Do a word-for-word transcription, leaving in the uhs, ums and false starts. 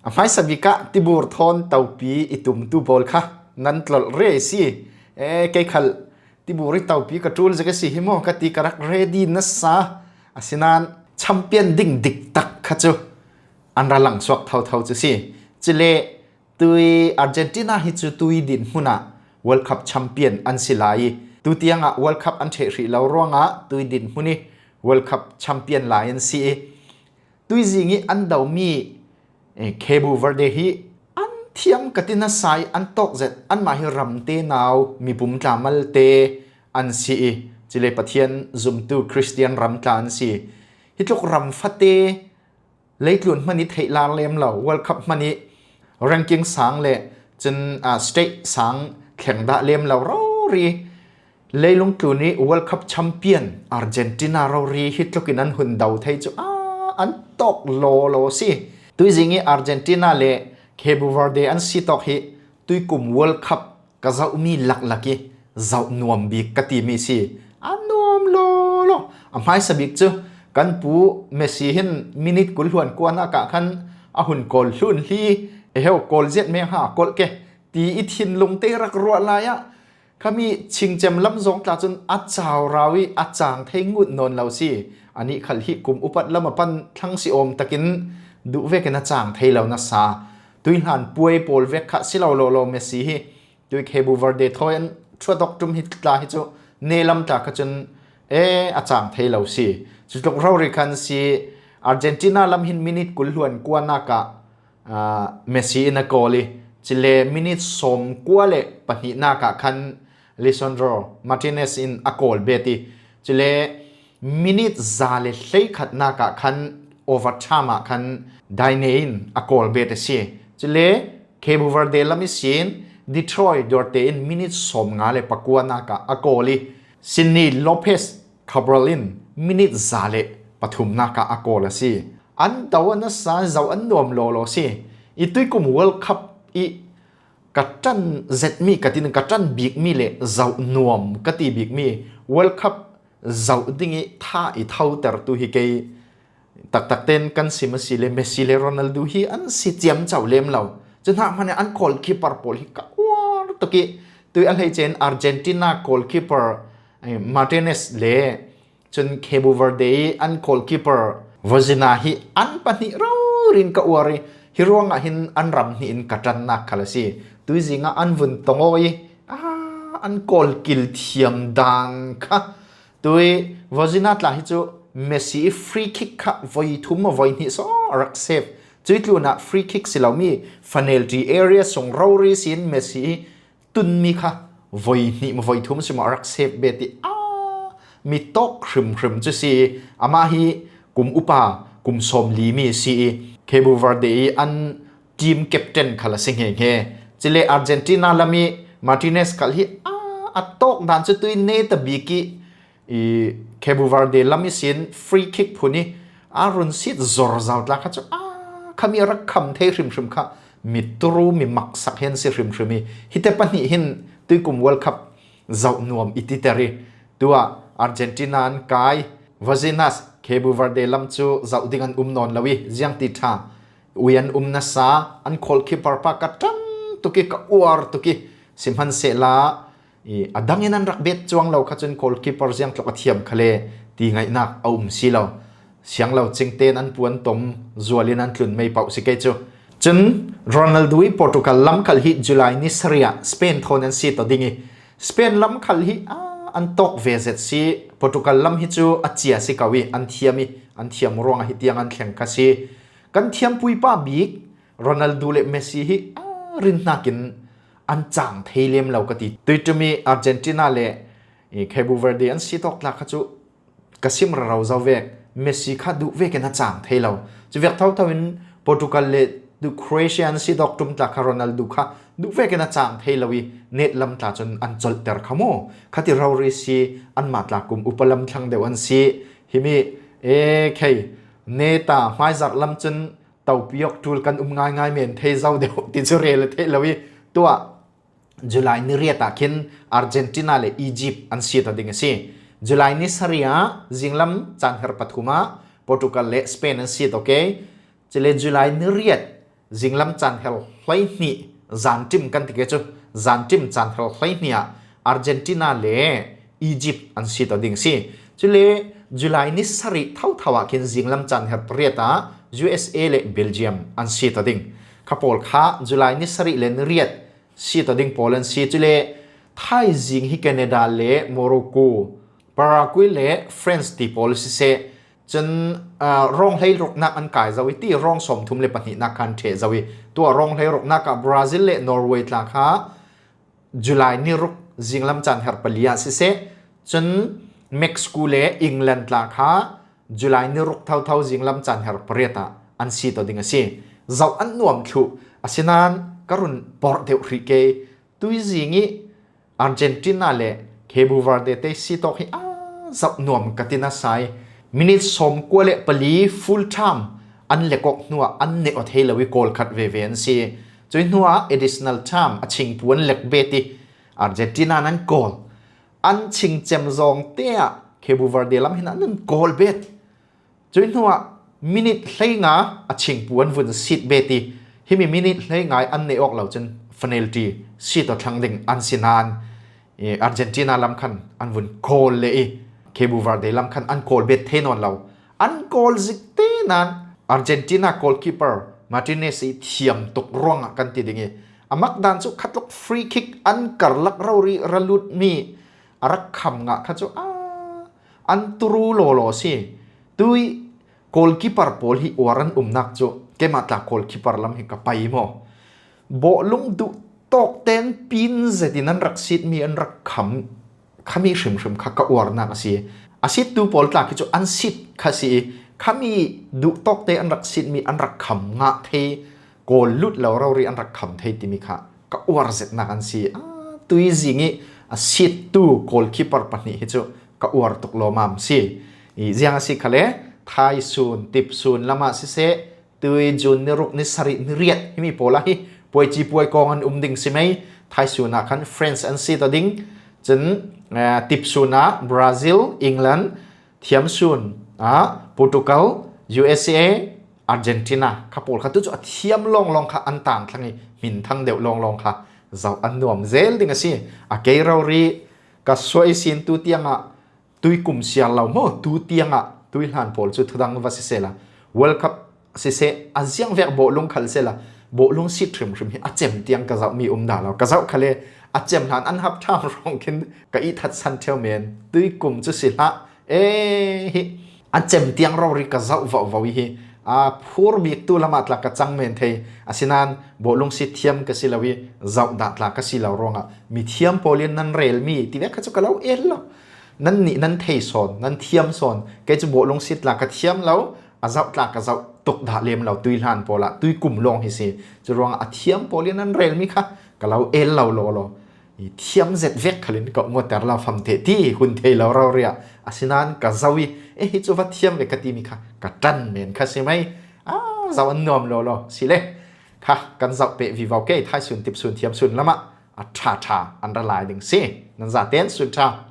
A hmaisa bik ah tibur thawn taupi i tumtu pawl kha nan tlolh rei si. E, kei khal tibur i taupi ka tul zek a si hi maw ka ti ka rak ready nasa. Asinan champion ding dik tak kha cu an ra lang suak thotho cu si. Cule tui Argentina hi cu tui dinhmun ah World Cup champion an si lai i, tu tiang ah World Cup an ṭheh hrih lo ruangah tui dinhmun i World Cup champion lai an si i, tuizing i an domi, eh, Cabo Verde hi an thiam ka ti nasa i an tawk zet, anmah hi ramte nau mipum tla malte an si i, cule Pathian zumtu Khristian ram tla an si. Hi tluk ram fate leitlun hman i theih lar lem lo, World Cup hman i ranking sang le cun, ah, state sang thleng dah lem lo rori leilung tlun i World Cup champion Argentina rori hi tlukin an hun do thei cu, ah, an tawk lawlaw si. Tuizing i Argentina le Cabo Verde an si tawk hi tuikum World Cup ka zohmi laklak i zoh nuam bik ka timi si. A nuam lawlaw. A hmaisa bik cu kan pu Messi hin minute kul hluan kuanak ah khan a hun kawl hlun hli, eheu kawl ziat meng ha kawl ke ti i thinlung te rak ruah lai ah, khami chingcem lam zong tla cun a cau rau i a cang thei ngut nawn lo si. Anih khal hi kum upat lam a pan thlang si awm takin duh vekin a cang thei lo nasa. Tuihlan puai pawl vek kha si lo lawlaw Messi hi tui Cabo Verde thawi an ṭhuat awk ṭum hi tla hi cu ne lam tla kha cun e a cang thei lo si. Cutluk rori khan si Argentina lam hin minute kul hluan kuanak ah, ah, Messi in a kawl i, cule minute sawm kua le pahnihnak ah khan Lisandro Martinez in a kawl bet i, cule minute za le hleikhatnak ah khan overtime ah khan Digne in a kawl bet a si. Cule Cabo Verde lam ihsin Detroit Duarte in minute sawm nga le pakuanak ah a kawl i, Sidney Lopez Cabral in minute za le pathumnak ah a kawl a si. An do a nasa, zoh an nuam lawlaw si. I tuikum World Cup i ka ṭan zetmi ka tin, ka ṭan bikmi le zoh nuam ka ti bikmi World Cup zoh ding i tha i thotertu hi kei. Taktak ten kan sim a si le Messi le Ronaldo hi an si ciamco lem lo. Cun hna hmanh an goalkeeper pawl hi ka uar tuk i tui a hleice in Argentina goalkeeper, eh, Martinez le cun Cabo Verde i an goalkeeper Vozina hi an pahnih rori in ka uar i hi ruangah hin an ram hnih in ka ṭannak khal a si. Tuizing ah an vun tong aw i, ah, an goal kil thiam dan kha. Tui Vozina tla hi cu Messi i free kick kha voi thum a voi hnih saw a rak save. Cui tlunah free kick si lomi penalty area sung rori sin Messi i tunmi kha voi hnih maw voi thum si maw a rak save bet i, ah, mi tawk hrimhrim cu si i, amah hi kum upa kum sawmli mi si i, Cabo Verde i an team captain khal a si hngehnge. Cule Argentina lam i Martinez khal hi, ah, a tawk dan cu tui neta bik i, i Cabo Verde lam ihsin free kick phun i a run sit zor zau tla kha cu, a, khami a rak kham thei hrimhrim kha mi turu mi maksak hen si hrimhrim i hite pahnih hin tuikum World Cup zoh nuam i titer i tuah Argentina an kai. Vazinas Cabo Verde lam cu zoh ding an um nawn lo i ziangti ṭha ui an um nasa, an goalkeeper pa ka ṭan tuk i ka uar tuk i sihmanhsehla, i, a dang in an rak bet cuang lo kha cun goalkeeper ziangtluk a thiam khale ti ngaihnak a um si lo. Siang lo cingten an puan tom zual in an tlun mei pauh si kei cu. Cun Ronaldo i Portugal lam khal hi July ni sarih ah Spain thawn an si taw ding i Spain lam khal hi, a, an tawk ve zet si. Portugal lam hi cu a cia si ko i an thiam i an thiam ruangah hi tiang an thleng kha si. Kan thiampui pa bik Ronaldo le Messi hi, a, rinhnak in an cang thei lem lo ka ti. Tuiṭum i Argentina le, i, Cabo Verde an si tawk tla kha cu ka sim rero zo vek. Messi kha duh vekin a cang thei lo. Cu vek thotho in Portugal le duh Croatia an si tawk ṭum tla kha Ronaldo kha duh vekin a cang thei lo i net lam tla cun an colhter kha maw? Khati rori si, anmah tla kum upa lam thlang deuh an si. Himi, e, khei, neta hmaizarh lam cun topi awk ṭul kan um ngaingai men thei zo deuh ti cu rel a theih lo i tuah July ni riat ah khin Argentina le Egypt an si ta ding a si. July ni sarih ah zinglam caan her pathum ah Portugal le Spain an si ta, okay? Cule July ni riat zinglam caan her hleihnih, zantim kan ti kei cu, zantim caan her hleihnih ah Argentina le Egypt an si ta ding si. Cule July ni sarih thotho ah khin zinglam caan her pariat ah U S A le Belgium an si ta ding. Kha pawl kha July ni sarih le ni riat si ta ding pawl an si. Cule thaizing hi Canada le Morocco, Paraguay le France ti pawl siseh, cun, aa, rawng hleiruknak an kai zo i ti, rawng sawmthum le pahnihnak khan ṭheh zo i, tuah rawng hleiruknak ah Brazil le Norway tla kha July ni ruk zinglam caan her pali ah siseh, cun Mexico le England tla kha July ni ruk thotho zinglam caan her pariat ah an si ta ding a si. Zoh an nuam thluh, asinain ka run porh deuh hrih kei. Tuizing i Argentina le Cabo Verde te si tawk hi a zoh nuam ka ti nasa i, minute sawmkua le pali full time an lek awk hnuah an neh aw thei lo i, goal khat veve an si. Cui hnuah additional time, a chingpu an lek bet i, Argentina nan goal an ching cem zawng te ah Cabo Verde lam hin an nun goal bet. Cui hnuah minute hleinga a chingpu an vun sit bet i, himi minute hleinga i an neh awk lo cun penalty sit aw thlang ding an si nain, i, Argentina lam khan an vun goal le i, Cabo Verde lam khan an goal bet thei nawn lo. An goal zik te nain Argentina goalkeeper Martinez i thiam tuk ruangah kan ti ding i, a mak dan cu khatluk free kick an karlak rori ra lutmi a rak kham ngah kha cu, a, an turu lawlaw si. Tui goalkeeper pawl hi uar an umnak cu keimah tla goalkeeper lam hi ka pai maw? Bawhlung duh tawk ten pin zetin an rak sitmi an rak kham khami hrimhrim kha ka uarnak a si. A sittu pawl tla khi cu an sit kha si i, khami duh tawk te an rak sitmi an rak kham ngah thei, goal lut lo rori an rak kham thei timi kha ka uar zetnak an si. A, tuizing i a sittu goalkeeper pahnih hi cu ka uar tuk lawmam si. I, ziang a si khale, thaisun, tipsun lamah siseh, tui June ni ruk, ni sarih, ni riat himi pawl ah hi puaici puai kawng an um ding si mei. Thaisun ah khan France an si ta ding. Cun, eh, tipsun ah Brazil, England, thiamsun ah Portugal, U S A, Argentina kha pawl kha tu cu a thiam lawnglawng kha an tang thlang i, hmin thang deuh lawnglawng kha zoh an nuam zel ding a si. A kei rori ka suai sin tu tiangah tuikum siar lo maw, tu tiangah tuihlan pawl cu thudang va sisehla, World Cup siseh, a ziangvek bawhlung khal sehla, bawhlung sit hrimhrim hi a cem tiang ka zohmi um dah lo. Ka zoh khale a cem hlan an hap ṭhan hrawng khin ka ihthat san ṭheu men. Tuikum cu si hlah, e, hi a cem tiang rori ka zoh vovo i hi, a, phur bik tu lamah tla ka cang men thei. Asinain bawhlung sit thiam ka si lo i, zoh dah tla ka si lo ruangah mithiam pawl in nan relmi tivek kha cu ka lo el lo. Nan nih nan thei sawn, nan thiam sawn, kei cu bawhlung sit tla ka thiam lo, a zoh tla ka zoh tuk dah lem lo, tuihlan pawl ah tuikum lawng hi si. Cu ruangah a thiam pawl in nan relmi kha ka lo el lo lawlaw. I thiam zet vek khalin ka um awter lo, famteh ti hun thei lo rori ah. Asinain ka zoh i, e, hi cu va thiam ve ka timi kha ka ṭan men kha si mei. A, zoh an nuam lawlaw si le. Kha kan zoh peh vivo kei, thaisun, tipsun, thiamsun lamah a ṭha ṭha an ra lai ding si. Nan zaten sun ṭha.